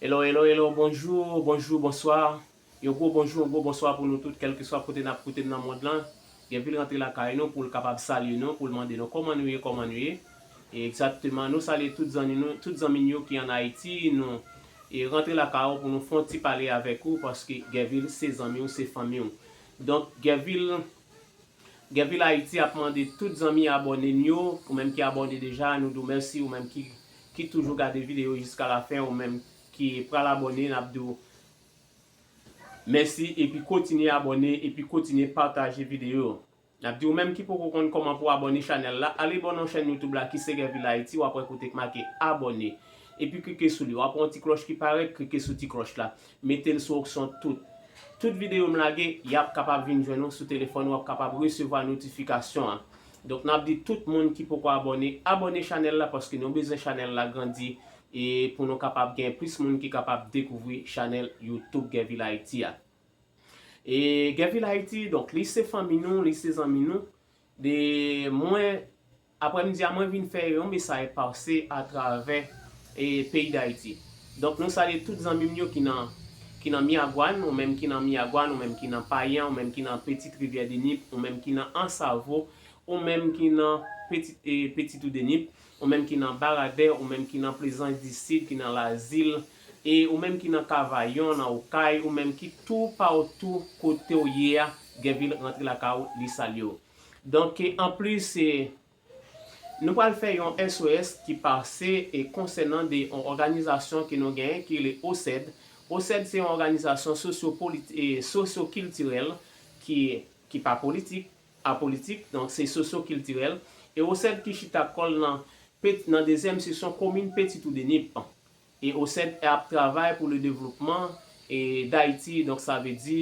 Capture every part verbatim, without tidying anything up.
Hello, hello, hello, bonjou, bonjou, bonswa. Yon gwo bonjou, yon gwo bonswa pou nou tout, kèlkeswa kote n ap koute n nan mond lan. Gèvil rantre lakay nou pou l kapab salye nou, pou l mande nou kòman nou ye, kòman nou ye. E egzakteman, nou salye tout zanmi nou, tout zanmi n yo ki ann Ayiti, nou e rantre lakay ou pou nou fè yon ti pale avèk ou, paske Gèvil se zanmi w, se fanmi w. Donk, Gèvil Gèvil Ayiti ap mande tout zanmi abòne n yo, ou menm ki abòne deja, nou di w mèsi, ou menm ki, ki toujou gade videyo jiska lafen, ou menm ki pral abòne, n ap di w mèsi, epi kontinye abòne, epi kontinye pataje videyo. N ap di w menm ki poko konn kòman pou abòne chanèl la, ale bò nan chèn YouTube la ki se Gèvil Ayiti, w ap wè kote k make abòne. Epi klike sou li, w ap wè yon ti klòch ki parèt, klike sou ti klòch la. Mete l sou opsyon tout. Tout videyo m lage, y ap kapab vin jwenn ou sou telefòn, w ap kapab resevwa notifikasyon an. Donk, n ap di tout moun ki poko abòne, abòne chanèl la, paske nou bezwen chanèl la grandi, e pou nou kapab gen plis moun ki kapab dekouvri chanèl YouTube Gèvil Ayiti a. E Gèvil Ayiti, donk, li se fanmi nou, li se zanmi nou. De mwen, aprèmidi a, mwen vin fè yon mesaj pase atravè, e, peyi Dayiti. Donk, nou salye tout zanmi m yo ki nan, ki nan Miragwàn, ou menm ki nan Miragwàn, ou menm ki nan Payan, ou menm ki nan Petite Rivière de Nip, ou menm ki nan Ansavo, ou menm ki nan Petit, e, Petite Île de Nip, ou menm ki nan Baradè, ou menm ki nan Plaisance du Sud, ki nan Lazil, e ou menm ki nan Kavayon, nan Okay, ou menm ki toupatou kote w ye a, Gèvil rantre lakay ou, li salye w. Donk, e, anplis, e, nou pral fè yon S O S ki pase, e, konsènan de yon òganizasyon ke nou genyen ki rele OCED. OCED se yon òganizasyon sosyo-politi-, e, sosyokiltirèl ki, ki pa politik, apolitik, donk se sosyokiltirèl. E OCED ki chita kò l nan, Pet-, nan dezyèm seksyon komin Petite Île de Nip. E OCED ap travay pou le devlopman, e, Dayiti, donk sa vle di,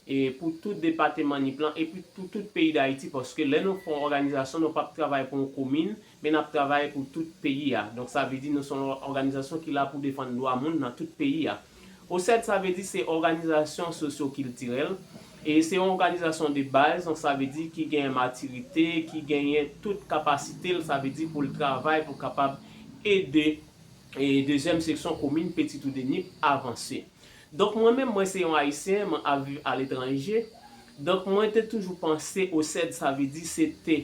e, pou tout depatman Nip lan, epi pou tout peyi Dayiti, paske lè nou fè yon òganizasyon, nou p ap travay pou yon komin, men n ap travay pou tout peyi a. Donk sa vle di nou se yon òganizasyon ki la pou defann dwa moun nan tout peyi a. OCED, sa vle di se òganizasyon sosyokiltirèl, e se yon òganizasyon de baz, donk sa vle di ki genyen matirite, ki genyen tout kapasite l, sa vle di pou l travay, pou l kapab ede, e, dezyèm seksyon komin Petite Île de Nip avanse. Donk, mwen menm, mwen se yon Ayisyen, mwen ap viv aletranje. Donk, mwen te toujou panse OCED, sa vle di se te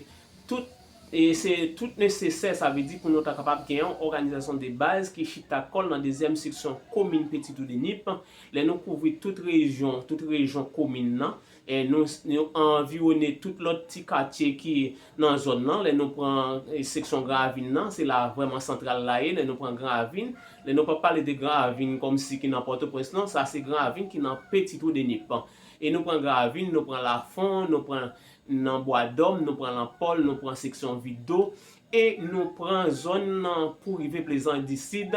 tout, e se tout nesesè, sa vle di pou nou ta kapab gen yon òganizasyon de baz ki chita kò l nan dezyèm seksyon komin Petite Île de Nip. Lè nou kouvri tout rejyon, tout rejyon komin nan, e nou, nou anviwone tout lòt ti katye ki nan zòn nan. Lè nou pran, e, seksyon Gran Ravin nan, se la vrèman santral la ye. Lè nou pran Gran Ravin, lè nou p ap pale de Gran Ravin kòmsi ki nan Pòtoprens, non, sa se Gran Ravin ki nan Petite Île de Nip. E nou pran Gran Ravin, nou pran Lafon, nou pran nan Bwadòm, nou pran Lanpòl, nou pran seksyon Vido, e nou pran zòn nan pou rive Plaisance du Sud,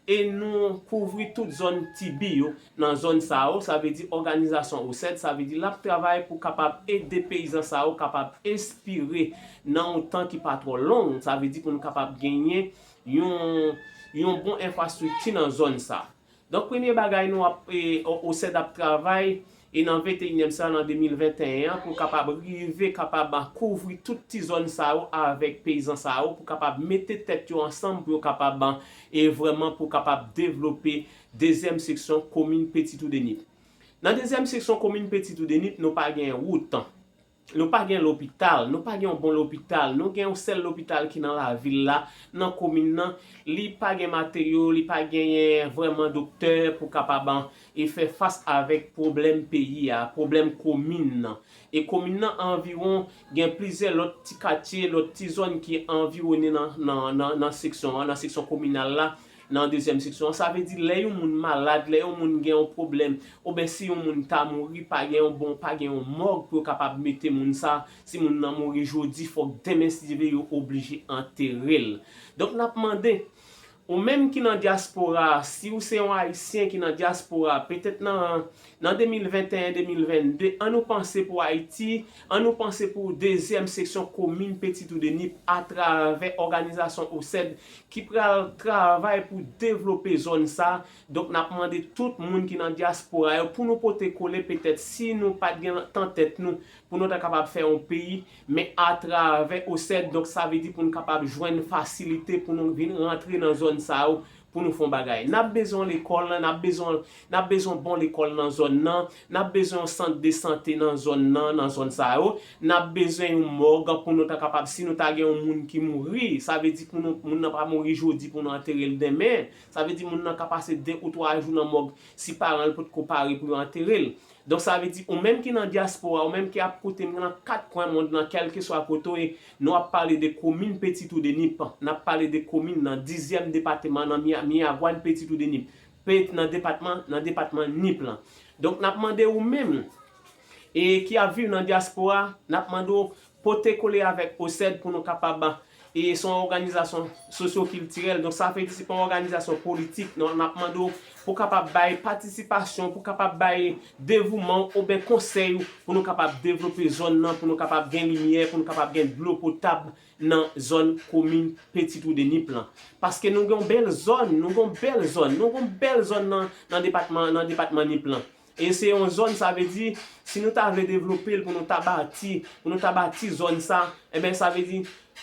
e nou kouvri tout zòn Tibi yo. Nan zòn sa yo, sa vle di òganizasyon OCED, sa vle di l ap travay pou kapab ede peyizan sa yo kapab espire nan yon tan ki pa twò long, sa vle di pou nou kapab genyen yon, yon bon enfrastrikti nan zòn sa. Donk, premye bagay nou ap, e, o-, OCED ap travay, e nan venteyinyèm sa, nan de mil venteyen an, pou kapab rive, kapab kouvri tout ti zòn sa yo avèk peyizan sa yo, pou kapab mete tèt yo ansanm, pou yo kapab, e vrèman pou kapab devlope dezyèm seksyon komin Petite Île de Nip. Nan dezyèm seksyon komin Petite Île de Nip, nou pa gen wout. Nou pa gen lopital, nou pa gen yon bon lopital. Nou gen yon sèl lopital ki nan lavil la, nan komin nan. Li pa gen materyo, li pa genyen vrèman doktè pou kapab, e fè fas avèk pwoblèm peyi a, pwoblèm komin nan. E komin nan anviwon gen plizyè lòt ti katye, lòt ti zòn ki anviwone nan, nan, nan, nan seksyon an, nan seksyon kominal la, nan dezyèm seksyon an. Sa vle di, lè yon moun malad, lè yon moun gen yon pwoblèm, oubyen si yon moun ta mouri, pa gen yon bon, pa gen yon mòg pou yo kapab mete moun sa. Si moun nan mouri jodi, fòk demen, si Dye vle, yo oblije antere l. Donk, n ap mande, ou menm ki nan dyaspora a, si w se yon Ayisyen ki nan dyaspora a, petèt nan, nan de mil venteyen, de mil vennde, ann nou panse pou Ayiti, ann nou panse pou dezyèm seksyon komin Petite Île de Nip atravè òganizasyon OCED ki pral travay pou devlope zòn sa. Donk, n ap mande tout moun ki nan dyaspora yo pou nou pote kole, petèt si nou pa t gen tan tèt nou, pou nou ta kapab fè yon peyi, men atravè OCED, donk sa vle di pou nou kapab jwenn fasilite pou nou vin rantre nan zòn sa yo, pou nou fè yon bagay. N ap bezwen lekòl lan, n ap bezwen, n ap bezwen bon lekòl nan zòn nan, n ap bezwen yon sant de sante nan zòn nan, nan zòn sa yo, n ap bezwen yon mòg pou nou ta kapab, si nou ta gen yon moun ki mouri, sa vle di pou nou, moun nan pa mouri jodi pou nou antere l demen, sa vle di moun nan ka pase de ou twa jou nan mòg si paran l potko pare pou yo antere l. Donk sa vle di ou menm ki nan dyaspora, ou menm ki ap koute m nan kat kwen mond lan, kèlkeswa kote w ye, nou ap pale de komin Petit ou de Nip, n ap pale de komin nan dizyèm depatman nan Mia-, Miragwàn, Petit ou de Nip, pe-, nan depatman, nan depatman Nip lan. Donk n ap mande ou menm e ki ap viv nan dyaspora, n ap mande w pote kole avèk OCED pou nou kapab, e se yon òganizasyon sosyokiltirèl, donk sa vle di se pa yon òganizasyon politik, non, n ap mande w pou kapab bay patisipasyon, pou kapab bay devouman w oubyen konsèy ou pou nou kapab devlope zòn nan, pou nou kapab gen limyè, pou nou kapab gen dlo potab nan zòn komin Petit ou de Nip lan. Paske nou gen yon bèl zòn, nou gen yon bèl zòn, nou gen yon bèl zòn nan, nan depatman, nan depatman Nip lan. E se yon zòn, sa vle di, si nou ta vle devlope l pou nou ta bati, pou nou ta bati zòn sa, enben, sa vle di,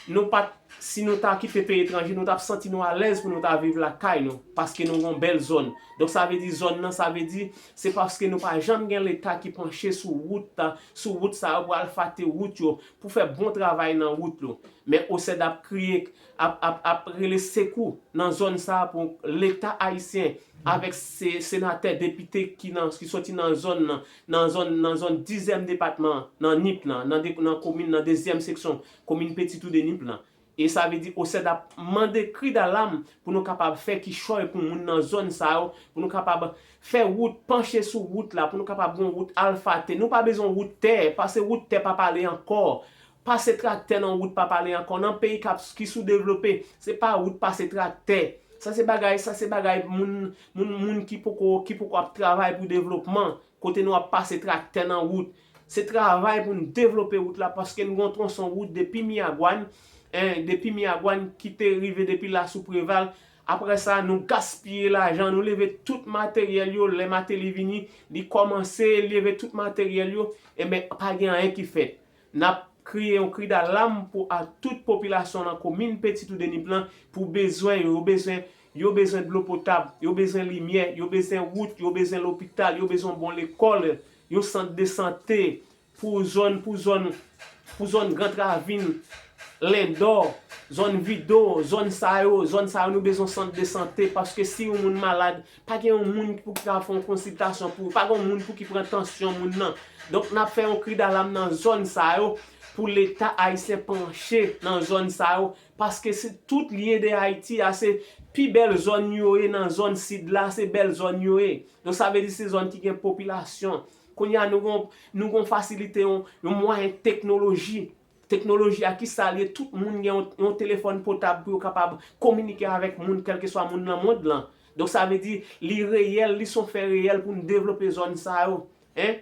nou pa t, si nou ta kite peyi etranje, nou t ap santi nou alèz pou nou ta viv lakay nou, paske nou gen yon bèl zòn. Donk, sa vle di, zòn nan, sa vle di, se paske nou pa janm gen Leta ki panche sou wout, sou wout sa yo pou al fate wout yo, pou fè bon travay nan wout yo. Men OCED ap kriye, ap, ap, ap rele sekou nan zòn sa a pou Leta ayisyen avèk se, senatè, depite ki nan, ki soti nan zòn nan, nan zòn, nan zòn dizyèm depatman, nan Nip lan, nan de, nan komin, nan dezyèm seksyon komin Petit ou de Nip lan. E sa vle di OCED ap mande kri dalam pou nou kapab fè kichòy pou moun nan zòn sa yo, pou nou kapab fè wout, panche sou wout la, pou nou kapab gen wout alfate. Nou pa bezwen wout tè, pase wout tè pa pale ankò. Pase traktè nan wout pa pale ankò. Nan peyi k ap, ki soudevlope, se pa wout, pase traktè. Sa se bagay, sa se bagay moun, moun, moun ki poko, ki poko ap travay pou devlopman. Kote nou ap pase traktè nan wout. Se travay pou n devlope wout la, paske n gen yon twonson wout depi Miragwàn, en, depi Miragwàn ki te rive depi la sou Preval. Apre sa, nou gaspiye lajan, nou leve tout materyèl yo, lè Martelly vini, li kòmanse leve tout materyèl yo, enben, pa gen anyen ki fèt. N ap kriye yon kri dalam pou a tout popilasyon nan komin Petit ou de Nip lan pou bezwen yo, yo bezwen, yo bezwen dlo potab, yo bezwen limyè, yo bezwen wout, yo bezwen lopital, yo bezwen bon lekòl, yon sant de sante pou zòn, pou zòn, pou zòn Grand Ravine, Lendò, zòn Vido, zòn sa yo, zòn sa yo nou bezwen sant de sante paske si yon moun malad, pa gen yon moun pou ki ka fè yon konsiltasyon pou ou, pa gen yon moun pou ki pran tansyon moun nan. Donk n ap fè yon kri dalam nan zòn sa yo pou Leta ayisyen panche nan zòn sa yo, paske se tout lyen de Ayiti a, se pi bèl zòn yo ye nan zòn sid la, se bèl zòn yo ye. Donk sa vle di se zòn ki gen popilasyon. Kounye a nou gon, nou gon fasilite yon, yon mwayen teknoloji. Teknoloji a ki sa l ye? Tout moun gen yon, yon telefòn pòtab pou yo kapab kominike avèk moun, kèlkeswa moun nan mond lan. Donk sa vle di li reyèl, li se yon fè reyèl pou n devlope zòn sa yo. En?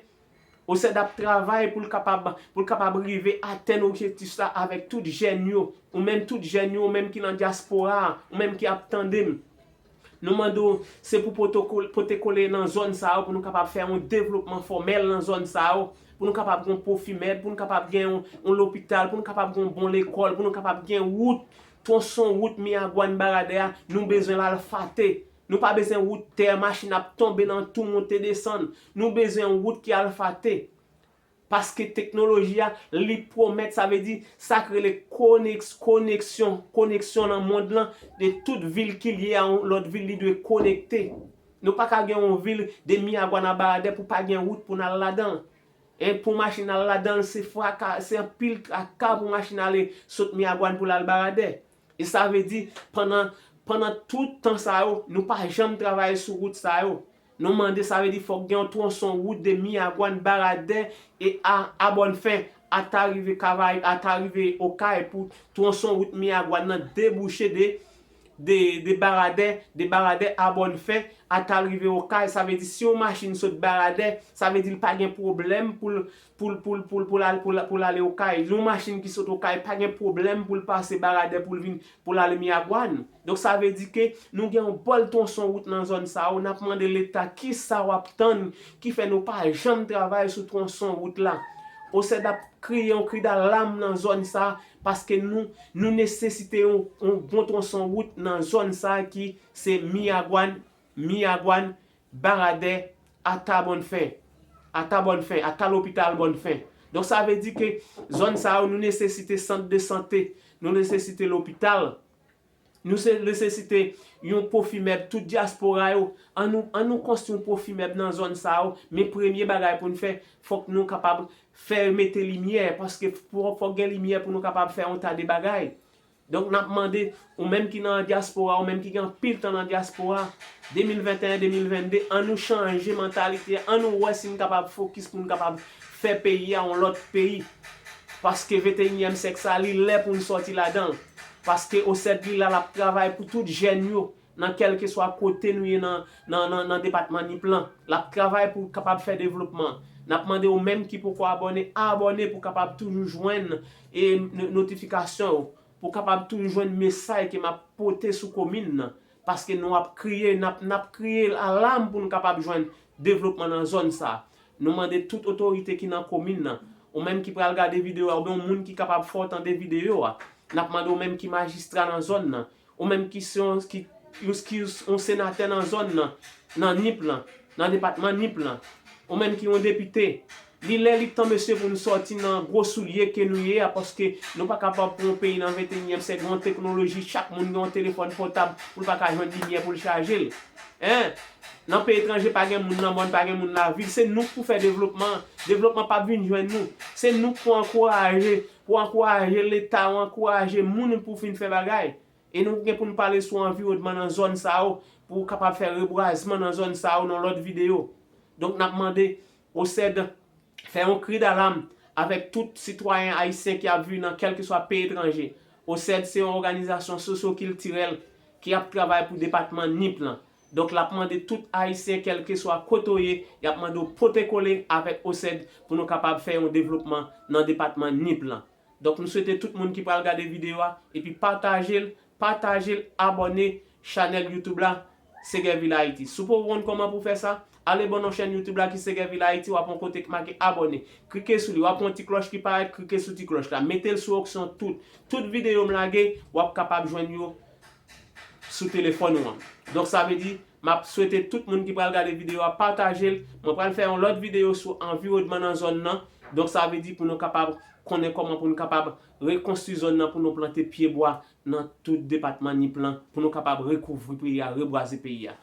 OCED ap travay pou l kapab, pou l kapab rive atenn objektif sa avèk tout jèn yo, ou menm tout jèn yo, ou menm ki nan dyaspora a, ou menm ki ap tande m. Nou mande w, se pou pote kole nan zòn sa yo, pou nou kapab fè yon devlopman fòmèl nan zòn sa yo, pou nou kapab gen yon pwofi mèd, pou nou kapab gen yon, yon lopital, pou nou kapab gen yon bon lekòl, pou nou kapab gen wout, twonson wout Miragwàn Baradè a, nou bezwen l alfate. Nou pa bezwen wout tè, machin ap tonbe nan tou, monte desann. Nou bezwen yon wout ki alfate. Paske teknoloji a, li pwomèt, sa vle di, sa k rele koneks-, koneksyon, koneksyon nan mond lan, de tout vil ki lye a yon lòt vil, li dwe konekte. Nou pa ka gen yon vil de Miragwàn a Baradè pou pa gen wout pou n al ladan l. E pou machin al ladan l, se fraka, se anpil traka pou machin ale sot Miragwàn pou l al Baradè. E sa vle di, pandan, pandan tout tan sa yo, nou pa janm travay sou wout sa yo. Nou mande, sa vle di fòk gen yon twonson wout de Miragwàn, Baradè e a, a Bòn Fen, ata rive Kavay, ata rive Okay pou twonson wout Miragwàn nan debouche de, de, de Baradè, de Baradè a Bòn Fen, ata l rive Okay. Sa vle di si yon machin sot Baradè, sa vle di l pa gen pwoblèm pou l, pou l, pou l, pou l, pou l al, pou l, pou l ale Okay. Yon machin ki sot Okay pa gen pwoblèm pou l pase Baradè pou l vin, pou l ale Miragwàn. Donk sa vle di ke nou gen yon bèl twonson wout nan zòn sa yo. N ap mande Leta kisa w ap tann ki fè nou pa janm travay sou twonson wout la. OCED ap kriye yon kri dalam nan zòn sa, paske nou, nou nesesite yon, yon bon twonson wout nan zòn sa ki se Miyagwan, Miyagwan, Baradè, ata Bòn Fen, ata Bòn Fen, ata lopital Bòn Fen. Donk sa vle di ke zòn sa yo nou nesesite sant de sante, nou nesesite lopital, nou se nesesite yon pwofimèb tout dyaspora yo. An nou, an nou konstwi yon pwofimèb nan zòn sa yo, men premye bagay pou n fè, fòk nou kapab fè mete limyè, paske fò- fòk gen limyè pou nou kapab fè yon ta de bagay. Donk n ap mande ou menm ki nan dyaspora, ou menm ki gen anpil tan nan dyaspora, de mil venteyen, de mil vennde, an nou chanje mantalite, an nou wè si n kapab fokis pou n kapab fè peyi a yon lòt peyi. Paske venteyinyèm syèk sa, li lè pou n sòti ladan l. Paske OCED li la, l ap travay pou tout jèn yo, nan kèlkeswa kote nou ye nan, nan, nan, nan depatman Nip lan. L ap travay pou kapab fè devlopman. N ap mande ou menm ki poko abòne, abòne pou kapab toujou jwenn e no- notifikasyon yo, pou kapab toujou jwenn mesaj ke m ap pote sou komin nan. Paske nou ap kriye, n ap, n ap kriye alam pou n kapab jwenn devlopman nan zòn sa. Nou mande tout otorite ki nan komin nan, ou menm ki pral gade videyo a, oubyen yon moun ki kapab fè w tande videyo a, n ap mande ou menm ki majistra nan zòn nan, ou menm ki se yon, ki, yon, ki yon senatè nan zòn nan, nan Nip lan, nan depatman Nip lan, ou menm ki yon depite, li lè li tan, mesye, pou nou sòti nan gwo soulye ke nou ye a, paske nou pa kapab pou yon peyi nan venteyinyèm syèk, gen yon teknoloji, chak moun gen yon telefòn pòtab pou l pa ka jwenn limyè pou l chaje l. Hein? Nan peyi etranje, pa gen moun nan mòn, pa gen moun lavil. Se nou k pou fè devlopman. Devlopman p ap vin jwenn nou. Se nou k pou ankouraje, pou ankouraje Leta, ou ankouraje moun pou fin fè bagay. E nou gen pou n pale sou anviwònman nan zòn sa yo, pou kapab fè rebwazman nan zòn sa yo nan lòt videyo. Donk, n ap mande OCED fè yon kri dalam avèk tout sitwayen ayisyen ki ap viv nan kèlkeswa peyi etranje. OCED se yon òganizasyon sosyokiltirèl ki ap travay pou depatman Nip lan. Donk, l ap mande tout ayisyen, kèlkeswa kote w ye, y ap mande w pote kole avèk OCED pou nou kapab fè yon devlopman nan depatman Nip lan. Donk, nou swete tout moun ki pral gade videyo a, epi pataje l, pataje l, abòne chanèl YouTube la, Segerville Haïti. Si w poko konn kòman pou fè sa, ale bò nan chèn YouTube la ki Segerville Haïti, w ap wè yon kote ki make abòne. Klike sou li, w ap wè yon ti klòch ki parèt, klike sou ti klòch la. Mete l sou opsyon tout. Tout videyo m lage, w ap kapab jwenn yo sou telefòn ou an. Donk, sa vle di, m ap swete tout moun ki pral gade videyo a pataje l. Mwen pral fè yon lòt videyo sou anviwònman nan zòn nan. Donk, sa vle di pou nou kapab konnen kòman pou nou kapab rekonstwi zòn nan, pou nou plante pyebwa nan tout depatman Nip lan, pou nou kapab rekouvri peyi a, rebwaze peyi a.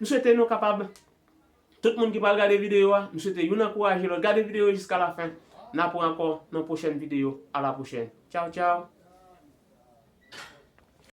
M swete nou kapab, tout moun ki pral gade videyo a, m swete youn ankouraje lòt. Gade videyo jiska lafen. N ap wè ankò nan pwochèn videyo. A la pwochèn. Tchaw, tchaw.